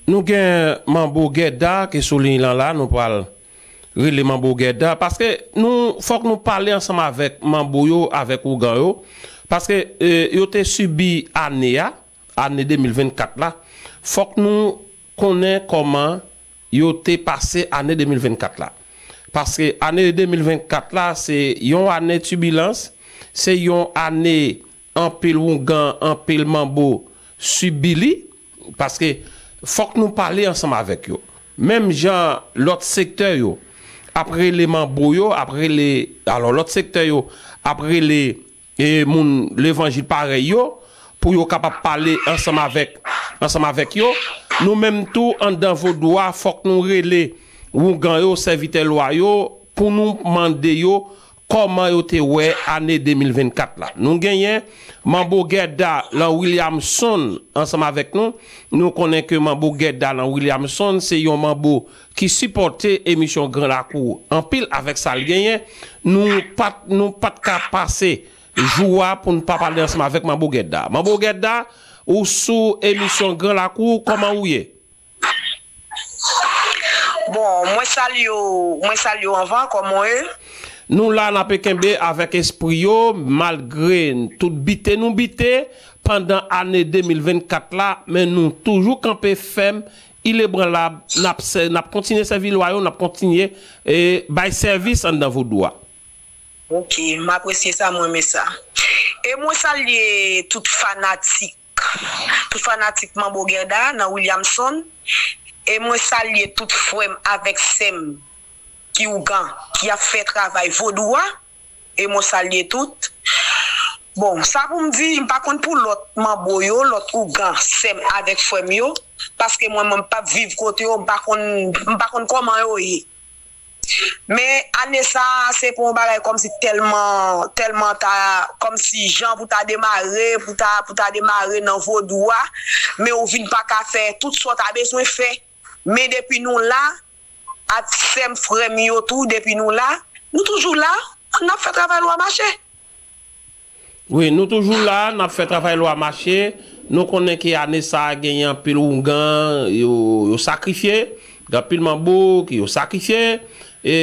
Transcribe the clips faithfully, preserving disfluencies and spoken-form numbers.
Nou gen Manbo Gèda ki sou liy lan la, nou pral rele Manbo Gèda, paske nou, fòk nou pale ansanm avèk Manbo yo, avèk ougan yo, paske, e, yo te sibi ane a, ane de mil vennkat la, fòk nou konnen kòman yo te pase ane de mil vennkat la. Paske ane de mil vennkat la, se yon ane tibilans, se yon ane anpil ougan, anpil manbo sibi li, paske fòk nou pale ansanm avèk yo. Menm jan lòt sektè yo ap rele manbo yo, ap rele, alò, lòt sektè yo ap rele e moun levanjil parèy yo, pou yo kapab pale ansanm avèk, ansanm avèk yo. Nou menm tou, anndan vodou a, fòk nou rele ougan yo, sèvitè lwa yo, pou nou mande yo kòman yo te wè ane de mil vennkat la. Nou genyen Manbo Gèda lan Williamson ansanm avèk nou. Nou konnen ke Manbo Gèda lan Williamson se yon manbo ki sipòte emisyon Gran Lakou anpil avèk sa l genyen. Nou pa t, nou pa t ka pase jou a pou n pa pale ansanm avèk Manbo Gèda. Manbo Gèda, ou sou emisyon Gran Lakou, kòman ou ye? Bon, mwen salye w, mwen salye w anvan, kòman w ye? Nou la, n ape kenbe avèk espri yo, malgre tout bite nou bite pandan ane de mil vennkat la, men nou toujou kanpe fèm, inebranlab, n ap sè-, n ap kontinye sèvi lwa yo, n ap kontinye, e, bay sèvis anndan vodou a. Ok, m apresye sa, m renmen sa. E mwen salye tout fanatik, tout fanatik Manbo Gèda nan Williamson. E mwen salye tout frè m avèk sè m ki ougan, ki ap fè travay vodou a. E mwen salye tout. Bon, sa pou m di, m pa konn pou lòt manbo yo, lòt ougan, sè m avèk frè m yo, paske mwen menm m p ap viv kote yo, m pa konn, m pa konn kòman yo ye. Men ane sa a, se pou yon bagay kòmsi tèlman, tèlman ta, kòmsi jan pou ta demare, pou ta, pou ta demare nan vodou a, men ou vin pa ka fè tout sa w ta bezwen fè. Men depi nou la, ak sè m, frè m yo tou, depi nou la, nou toujou la, n ap fè travay lwa mache. Wi, nou toujou la, n ap fè travay lwa mache. Nou konnen ke ane sa a genyen anpil ougan, yo, yo sakrifye, gen anpil manbo ki yo sakrifye, e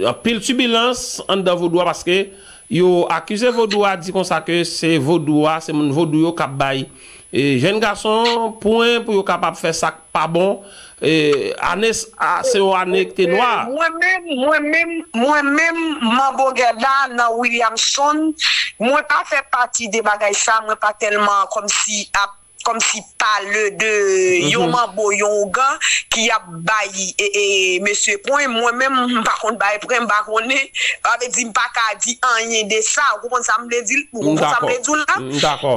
anpil tibilans anndan vodou a, paske yo akize vodou a, di konsa ke se vodou a, se moun vodou yo k ap bay, e, jèn gason pwen pou yo kapab fè sa k pa bon. E, ane s-, a, se yon ane ki te nwa. Mwen menm, mwen menm, mwen menm, Manbo Gèda nan Williamson, mwen pa fè pati de bagay sa, mwen pa tèlman kòmsi ap, kòmsi pale de yon manbo, yon ougan ki ap bay, e, e, mesye pwen. Mwen menm, m pa konn bay pwen, m pa konnen. Sa vle di, m pa ka di anyen de sa. Ou konprann sa m vle di, ou konprann sa m vle di w la?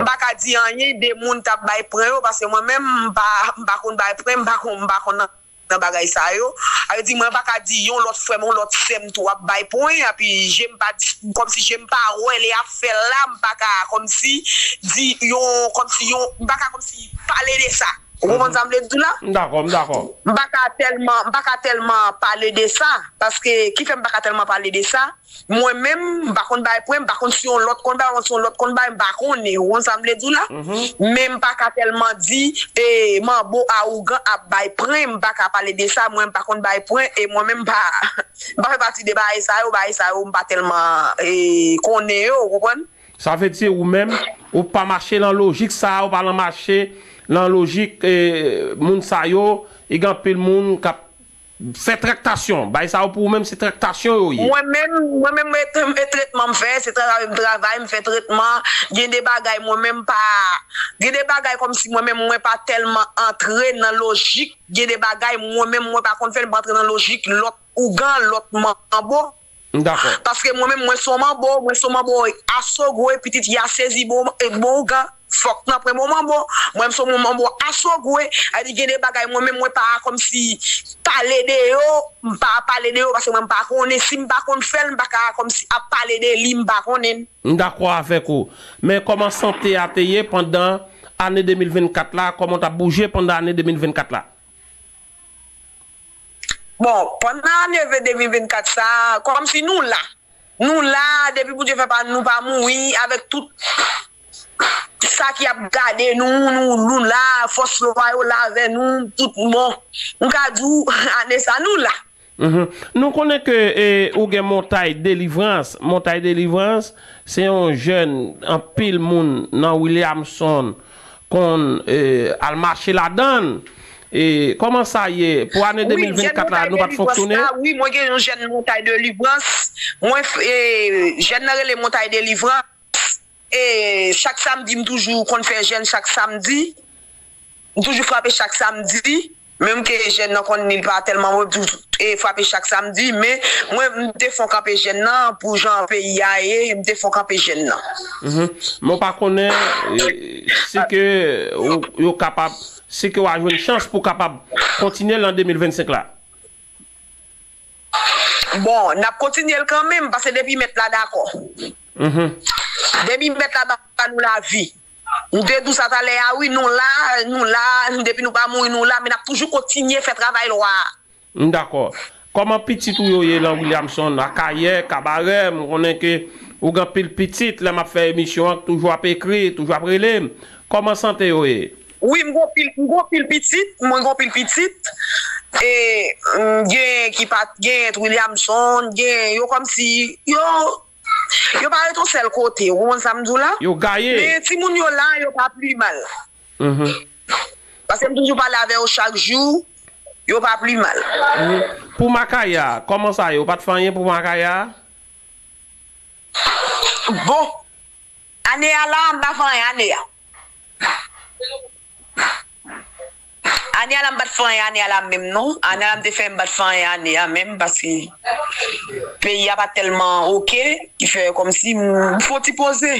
M pa ka di anyen de moun t ap bay pwen yo, paske mwen menm, m pa, m pa konn bay pwen, m pa konn, m pa konn nan bagay sa yo. Sa vle di, mwen pa ka di yon lòt frè m, yon lòt sè m tou ap bay pwen, epi je m pa, kòmsi je m pa wè lè y ap fè l la, m pa ka kòmsi di yon, kòmsi yon, m pa ka kòmsi pale de sa. Ou konprann sa m vle di w la? M dakò, m dakò. M pa ka tèlman, m pa ka tèlman pale de sa, paske ki fè m pa ka tèlman pale de sa, mwen menm, m pa konn bay pwen, m pa konn si yon lòt konn bay, si yon lòt konn bay, m pa konnen, ou konn sa m vle di w la? Men m pa ka tèlman di, e, manbo a ougan ap bay pwen, m pa ka pale de sa, mwen m pa konn bay pwen, e mwen menm m pa, m pa fè pati de bagay sa yo, bagay sa yo, m pa tèlman, e, konnen yo, ou konprann? Sa vle di ou menm, ou pa mache lan lojik sa a, ou pa lan mache lan lojik, e, moun sa yo, e gen anpil moun k ap fè traktasyon. Bagay sa yo pou ou menm se traktasyon yo ye. Mwen menm, mwen menm, e, e tretman m fè, se travay m travay, m fè tretman. Gen de bagay mwen menm pa, gen de bagay kòmsi mwen menm mwen pa tèlman antre nan lojik. Gen de bagay mwen menm mwen pa konn fè l, m pa antre nan lojik lòt ougan, lòt manbo. M dakò. Paske mwen menm, mwen se yon manbo, mwen se yon manbo asogwe, pitit ya sezi bon, e bon ougan, fòk nan pwen bon manbo. Mwen menm se yon manbo asogwe, sa vle di gen de bagay mwen menm mwen pa kòmsi pale de yo, m pa pale de yo, paske mwen m pa konnen, si m pa konn fè l, m pa ka kòmsi ap pale de li, m pa konnen. M dakò avèk ou. Men kòman sante a te ye pandan ane de mil vennkat la, kòman w t ap bouje pandan ane de mil vennkat la? Bon, pandan ane de mil vennkat sa a, kòmsi nou la. Nou la, depi Bondye fè pa nou pa mouri, avèk tout sa ki ap gade nou, nou, nou la, fòs lwa yo la avè nou, tout bon. M ka di w, ane sa, nou la. Nou konnen ke ou gen Montay Delivrans. Montay Delivrans se yon jèn, anpil moun nan Williamson konn al mache ladan l. Kòman sa ye? Pou ane de mil vennkat la, nou pa t fonksyone? Wi, mwen gen yon jèn Montay Delivrans. Mwen, jèn nan rele Montay Delivrans. E chak samdi, m toujou konn fè jèn chak samdi. M toujou frape chak samdi. Menm ke jèn nan konn li pa tèlman bon, m toujou frape chak samdi. Men mwen, m te fon kanpe jèn nan pou jan peyi a ye, m te fon kanpe jèn nan. Men w pa konnen si ke yo kapab, si ke w a jwenn chans pou kapab kontinye l an de mil vennsenk la. Bon, n ap kontinye l kanmenm, paske depi mèt la dakò. Depi mèt la ba nou lavi. M te di w sa talè a, wi, nou la, nou la, depi nou pa mouri, nou la, men n ap toujou kontinye fè travay lwa a. M dakò. Kòman pitit ou yo ye lan Williamson, Akayè, Kabarè? M konnen ke ou gen anpil pitit, lè m ap fè emisyon an, toujou ap ekri, toujou ap rele m. Kòman sante yo ye? Wi, m gon pil, m gon pil pitit, mwen gon pil pitit. E m gen ki pa t gen Williamson, gen yo kòmsi yo yo pa ret yon sèl kote, ou konprann sa m di w la? Yo gaye. Men timoun yo la, yo pa pli mal. Paske m toujou pale avè yo chak jou, yo pa pli mal. Pou Makaya, kòman sa ye? Ou pa t fè anyen pou Makaya? Bon, ane a la, m pa fè anyen ane a. Ane a la, m pa t fè anyen ane a la menm non. Ane a la, m te fè m pa t fè anyen ane a menm paske peyi a pa t tèlman oke, ki fè kòmsi m fè yon ti poze.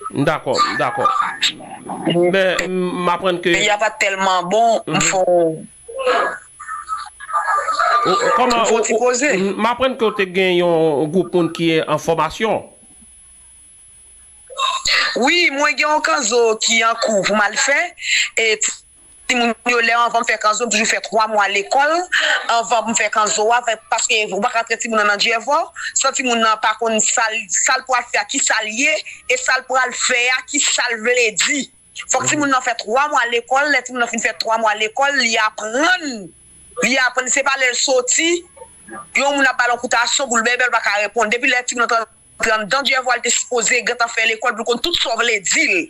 M dakò, m dakò. Men m aprann ke. Peyi a pa t tèlman bon, m fè yon. Kòman. M aprann ke w te gen yon gwoup moun ki an fòmasyon. Wi, mwen gen yon kanzo ki an kou pou m al fè. E timoun yo, lè anvan m fè kanzo, m toujou fè twa mwa lekòl anvan pou m fè kanzo a, paske ou pa ka antre timoun nan nan dyèvò san timoun nan pa konn sa l pral fè a, ki sa l ye, e sa l pral fè a, ki sa l vle di. Fòk timoun nan fè twa mwa lekòl, lè timoun nan fin fè twa mwa lekòl, li aprann, li aprann, se pa lè l soti, yon moun ap ba l yon kout asyon pou l bèbè, l pa ka reponn. Depi lè timoun nan antre anndan dyèvò a, li te sipoze gentan fè lekòl pou l konn tout sa w vle di l.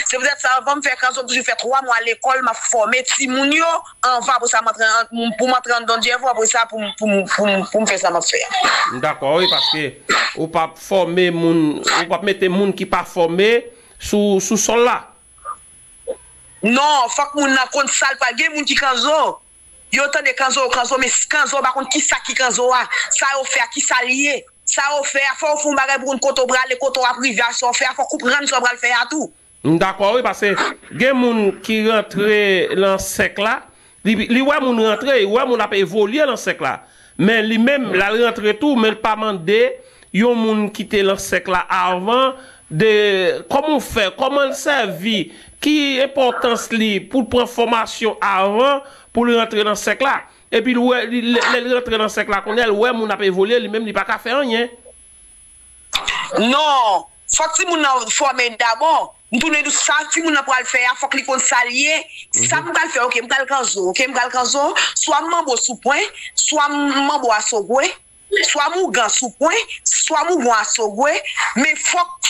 Se poutèt sa, anvan m fè kanzo, m toujou fè twa mwa lekòl, m ap fòme timoun yo, anvan apre sa, m antre an, pou m antre anndan dyèvò, apre sa, pou m, pou m, pou m, pou m fè sa m ap fè a. M dakò, wi, paske ou p ap fòme moun, ou p ap mete moun ki pa fòme sou, sou sòl la. Non, fòk moun nan konn sa l pral. Gen moun ki kanzo, yo tande kanzo, kanzo, men kanzo pa konn kisa ki kanzo a, sa yo fè a, kisa l ye, sa yo fè a, fò w fè yon bagay pou konn kote w prale, kote w ap rive a, sa w fè a, fòk ou konprann sa w pral fè a tou. M dakò wi, paske gen moun ki rantre lan sèk la, li, li wè moun rantre, li wè moun ap evolye lan sèk la. Men li menm, l al rantre tou, men l pa mande yon moun ki te lan sèk la avan de kòman w fè, kòman l sèvi, ki enpòtans li pou l pran fòmasyon avan pou l rantre nan sèk la. Epi l wè, li, lè, lè l rantre nan sèk la kounye a, l wè moun ap evolye, li menm li pa ka fè anyen. Non, fòk timoun nan fòme dabò. M tounen di w sa timoun nan pral fè a, fòk li konn sa l ye. Sa m pral fè, oke, m pral kanzo, oke, m pral kanzo. Swa m manbo sou pwen, swa m manbo a sogwe, swa m ougan sou pwen, swa m ougan a sogwe. Men fòk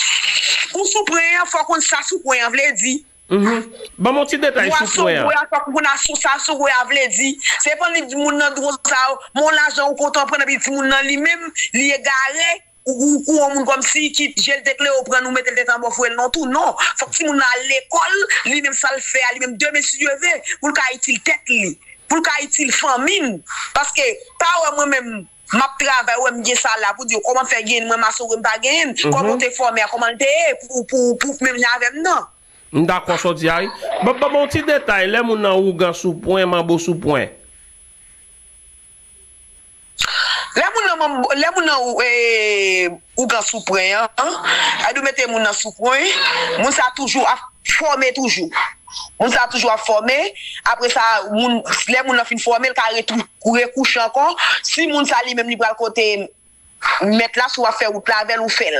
ou sou pwen an, fòk ou konn sa sou pwen an vle di. Ban m yon ti detay sou pwen an. Sogwe a, fòk ou konn sa sogwe a vle di. Se pa li di moun nan dwo sa, men yon lajan ou kontan pran epi timoun nan li menm, li egare. Ou, ou, ou yon moun kòmsi ki je l te kle, ou pran l, ou mete l tèt anba, ou foure l nan tou. Non. Fòk timoun nan al lekòl, li menm sa l fè a, li menm demen si Dye ve, pou l ka itil tèt li, pou l ka itil fanmi n. Paske, pa wè mwen menm, m ap travay, ou wè m gen sa la, pou di w kòman m fè genyen, mwen m asogwe m pa genyen, kòman w te fòme a, kòman l te ye, pou, pou, pou menm jan avè m nan. M dakò sa w di a wi. Ban, ban m yon ti detay, lè moun nan ougan sou pwen, manbo sou pwen. Lè moun nan manm, lè moun nan ou, e, ougan sou pwen an, an, sa vle di w mete moun nan sou pwen, moun sa toujou ap fòme toujou. Moun sa toujou ap fòme, apre sa, moun, lè moun nan fin fòme, l ka retou, rekouche ankò. Si moun sa li menm li pral kote mèt la, si w ap fè wout la avè l, ou fè l.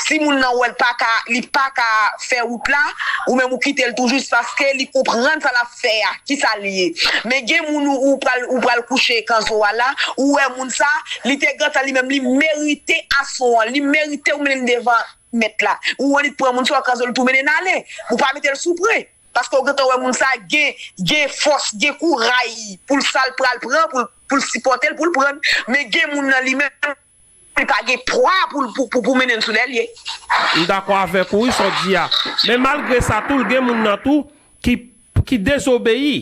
Si moun nan wè l pa ka, li pa ka fè wout la, ou menm ou kite l tou jis paske li konprann sa l ap fè a, ki sa l ye. Men gen moun ou, ou pral, ou pral kouche kanzo a la, ou wè moun sa, li te gentan li menm, li merite ason an, li merite ou mennen l devan mèt la. Ou wè li t pran moun sa, w kanzo l tou mennen l ale. Ou pa mete l sou pwen. Paske w gentan wè moun sa gen, gen fòs, gen kouray pou l sa l pral pran, pou l, pou l sipòte l, pou l pran. Men gen moun nan li menm, li pa gen pwa pou l, pou, pou, pou mennen l sou lè l ye. M dakò avèk ou, wi, sa w di a. Men malgre sa tou, l gen moun nan tou ki, ki dezobeyi.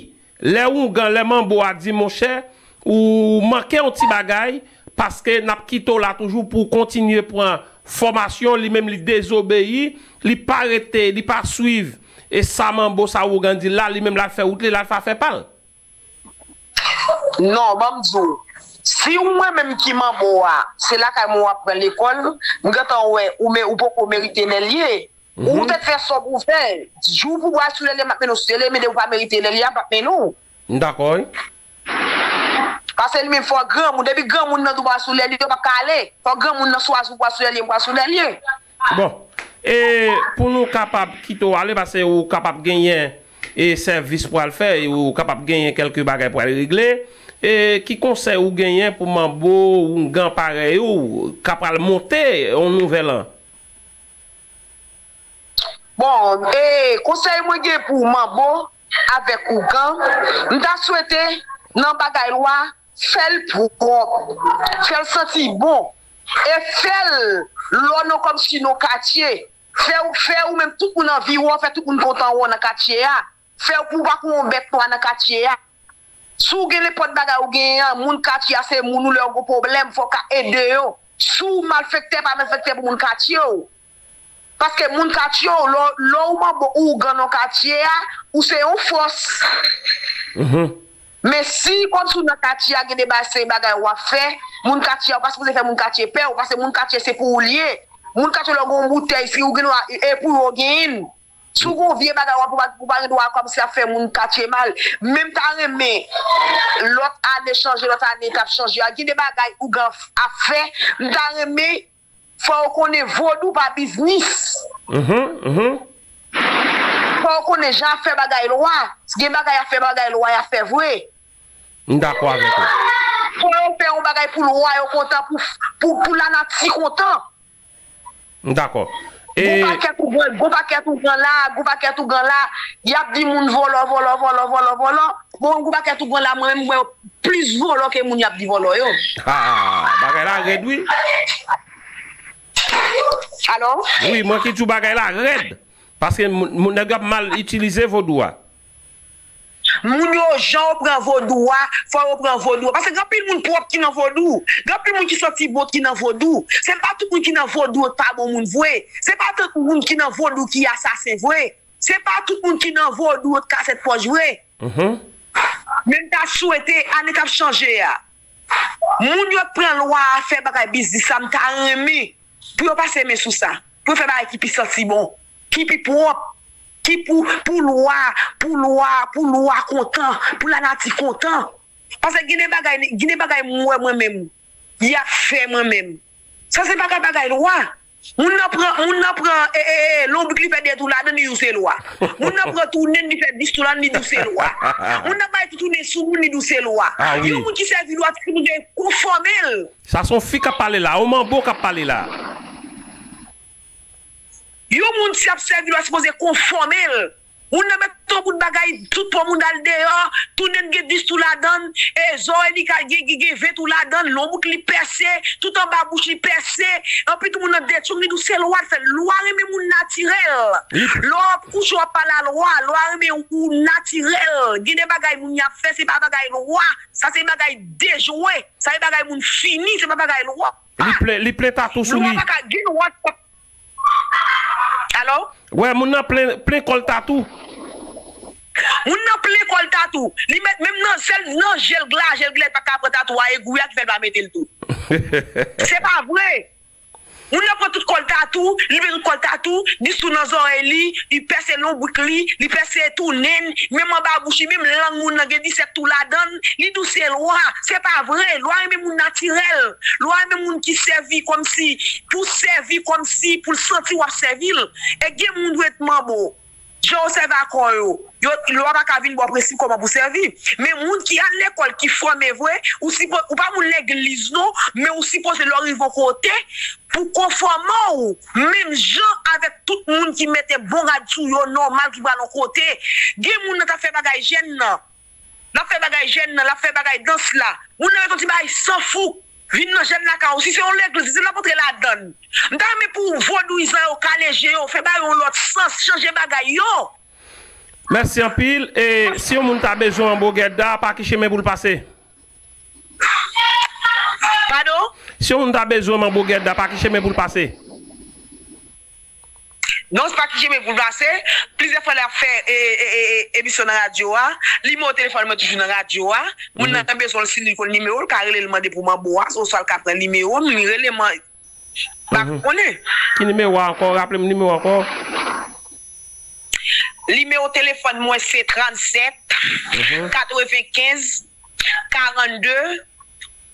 Lè oungan, lè manbo a di, monchè, ou manke yon ti bagay, paske n ap kite w la toujou pou w kontinye pran fòmasyon, li menm li dezobeyi, li pa rete, li pa swiv, e sa manbo sa oungan di l la, li menm l al fè wout li, l al fè afè pa l. Non, ban m di w, si w mwen menm ki manbo a, se lakay mwen w ap pran lekòl, m gentan wè ou, men ou poko merite lè l ye. Ou te fè sa w pou w fè. Jou pou w al sou lè l ye, m ap mennen w sou lè l ye, men depi w pa merite lè l ye a, m p ap mennen w. M dakò, wi. Paske li menm fò granmoun. Depi granmoun nan di w pral sou lè l ye, yo p ap ka ale. Fò granmoun nan chwazi w pral sou lè l ye, m pral sou lè l ye. Bon, e pou nou kapab kite w ale, paske ou kapab genyen e sèvis pou al fè, e ou kapab genyen kèlke bagay pou al regle. E ki konsèy ou genyen pou manbo, oungan parèy ou, k ap al monte yon nouvèl an? Bon, e konsèy mwen gen pou manbo avèk oungan, m ta swete nan bagay lwa, fè l pwòp, fè l santi bon, e fè l lò non kòmsi non katye, fè ou, fè ou menm tout moun anvi wè w, fè tout moun kontan wè w nan katye a, fè w pou w pa kou yon bèt nwa nan katye a. Si w gen nenpòt bagay ou genyen an, moun katye a se moun ou, lè yo gon pwoblèm, fò w ka ede yo. Si w malfektè, pa malfektè pou moun katye w. Paske moun katye w, lè w manbo oungan nan katye a, ou se yon fòs. Men si kòmsi w nan katye a, gen de bagay, se bagay w ap fè, moun katye a, ou pa sipoze fè moun katye pè w, paske moun katye se pou ou l ye. Moun katye lè w gen yon boutèy, si ou gen dwa, e pou yo genyen l. Si w gen yon vye bagay w ap, ou pa, ou pa gen dwa kòmsi ap fè moun katye mal. Men m ta renmen lòt ane chanje, lòt ane t ap chanje a. Gen de bagay oungan ap fè, m ta renmen fò yo konnen vodou pa biznis. Fò yo konnen jan ap fè bagay lwa. Gen bagay ap fè bagay lwa, y ap fè vre. M dakò avèk ou. Fò yo fè yon bagay pou lwa yo kontan, pou, pou, pou lanati kontan. M dakò. E Gon pakèt oungan, gon pakèt oungan la, gon pakèt oungan la, y ap di moun vòlò, vòlò, vòlò, vòlò, vòlò. Bon, gon pakèt oungan la, mwen menm, mwen wè yo plis vòlò ke moun y ap di vòlò yo. Ha, bagay la rèd, wi. Alò? Wi, mwen ki di w bagay la rèd. Paske moun, moun, nèg yo ap mal itilize vodou a. Moun yo, jan yo pran vodou a, fò yo pran vodou a. Paske gen anpil moun pwòp ki nan vodou. Gen anpil moun ki santi bon ki nan vodou. Se pa tout moun ki nan vodou yo pa bon moun vre. Se pa tout moun ki nan vodou ki asasen vre. Se pa tout moun ki nan vodou yo t ka fèt pòch vre. Men m ta swete, ane k ap chanje a, moun yo k pran lwa a fè bagay biznis la, m ta renmen pou yo pase men sou sa. Pou yo fè bagay ki pi santi bon, ki pi pwòp, ki pou, pou lwa, pou lwa, pou lwa kontan, pou lanati kontan. Paske gen de bagay, gen de bagay m wè mwen menm, y ap fè mwen menm. Sa se pa ka bagay lwa. Moun nan pran, moun nan pran, e, e, e, lonbrik li fè de tou ladann, li di w se lwa. Moun nan pran tou nen li fè dis tou ladann, li di w se lwa. Moun nan bay tou nen sou moun, li di w se lwa. Yon moun ki sèvi lwa, se pou gen konfòme l. Sa se yon fi k ap pale la, yon manbo k ap pale la. Yon moun si ap sèvi lwa sipoze konfòme l. Moun nan met yon bout bagay, tout po moun al deyò, tou nen gen dis tou ladann, e zòrèy li ka gen, gen, gen ven tou ladann, lonbrik li pèse, tout anba bouch li pèse, anpi tou moun nan detyong li di w se lwa l fè l. Lwa renmen moun natirèl. Lè w ap kouche w ap pale a lwa, lwa renmen ou natirèl. Gen de bagay moun y ap fè, se pa bagay lwa, sa se bagay dejwe, sa se bagay moun fini, se pa bagay lwa. Li plen, li plen tatou sou li. Lwa pa ka gen lwa. Alò? Wè, moun nan plen, plen kò l tatou. Moun nan plen kò l tatou. Li met menm nan sèl nan je l gla, je l gla, li pa ka pran tatou a, e gou a ki fè l pa mete l tou. Se pa vre. Moun nan pran tout kò l tatou, li met tout kò l tatou, distou nan zòrèy li, li pèse lonbrik li, li pèse tou nen l, menm anba bouch li, menm lang moun nan gen disèt tou ladan l, li di w se lwa. Se pa vre, lwa renmen moun natirèl, lwa renmen moun ki sèvi kòmsi, pou sèvi kòmsi, pou l santi w ap sèvi l. E gen moun dwe t manbo. Jan yo sèvi ak kò yo, yo, lwa pa ka vin ba w prensip kòman pou sèvi. Men moun ki al lekòl, ki fòme vre, ou sipo-, ou pa moun legliz non, men ou sipoze lè w rive yon kote, pou konfòme w, menm jan avèk tout moun ki mete bon rad sou yo, nòmal, ki pral yon kote. Gen moun nan t ap fè bagay jèn nan. L ap fè bagay jèn nan, l ap fè bagay dans la. Moun nan mete yon ti bagay san fouk. Vin nan jèn lakay ou. Si se yon legliz, si se l ap antre ladan l. M ta renmen pou vodouyizan yo kale je yo, fè bagay yo yon lòt sans, chanje bagay yo. Mèsi anpil. E si yon moun ta bezwen Manbo Gèda, pa ki chemen pou l pase? Padon? Si yon moun ta bezwen Manbo Gèda, pa ki chemen pou l pase? Non, se pa ki chemen pou l pase. Plizyè fwa l ap fè, e, e, e, e, emisyon nan radyo a. Nimewo telefòn mwen toujou nan radyo a. Moun nan bezwen l, si li konn nimewo, l ka rele l mande pou Manbo a, oswa l ka pran nimewo m, li rele m, m pa konnen. Ki nimewo a ankò? Raple m nimewo a ankò. Nimewo telefòn mwen se trannsèt, katrevenkenz, karannde,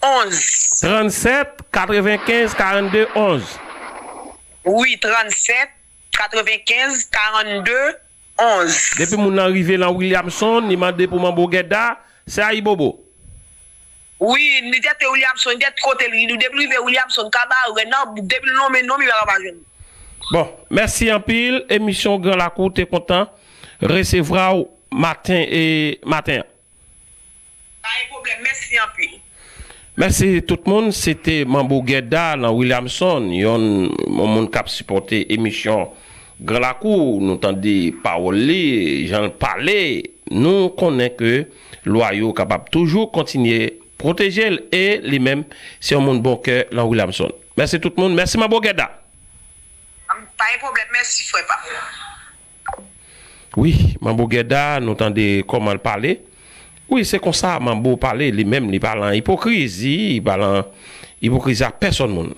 onz. Trannsèt, katrevenkenz, karannde, onz. Wi, trannsèt, katrevenkenz, karannde, onz. Depi moun nan rive nan Williamson, li mande pou Manbo Gèda, se Ayibobo. Wi, li tèt Williamson, li tèt kote li, depi l rive Williamson, Kabarè, nan, depi l nonmen non, li pa ka pa jwenn. Bon, mèsi anpil. Emisyon Gran Lakou te kontan resevwa w maten e maten an. Pa gen pwoblèm, mèsi anpil. Mèsi tout moun. Se te Manbo Gèda nan Williamson, yon, yon moun k ap sipòte emisyon Gran Lakou. Nou tande pawòl li, jan l pale. Nou konnen ke lwa yo kapab toujou kontinye pwoteje l e li menm se yon moun bon kè nan Williamson. Mèsi tout moun. Mèsi Manbo Gèda. Pa gen pwoblèm, mèsi frè pa m. Wi, Manbo Gèda, nou tande kòman l pale. Wi, se konsa Manbo pale, li menm, li pa lan ipokrizi, li pa lan ipokrizi ak pèsonn moun.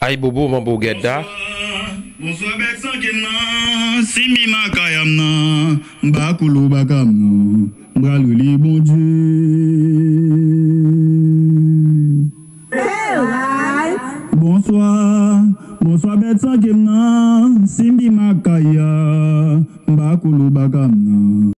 Ayibobo, Manbo Gèda. Bonswa, bonswa, bèk sanke m nan, Simbi Makaya m nan, m pa koulou baka m nan, m pral rele Bondye. Bonswa, bonswa, bèk sanke m nan, Simbi Makaya, m pa koulou baka m nan.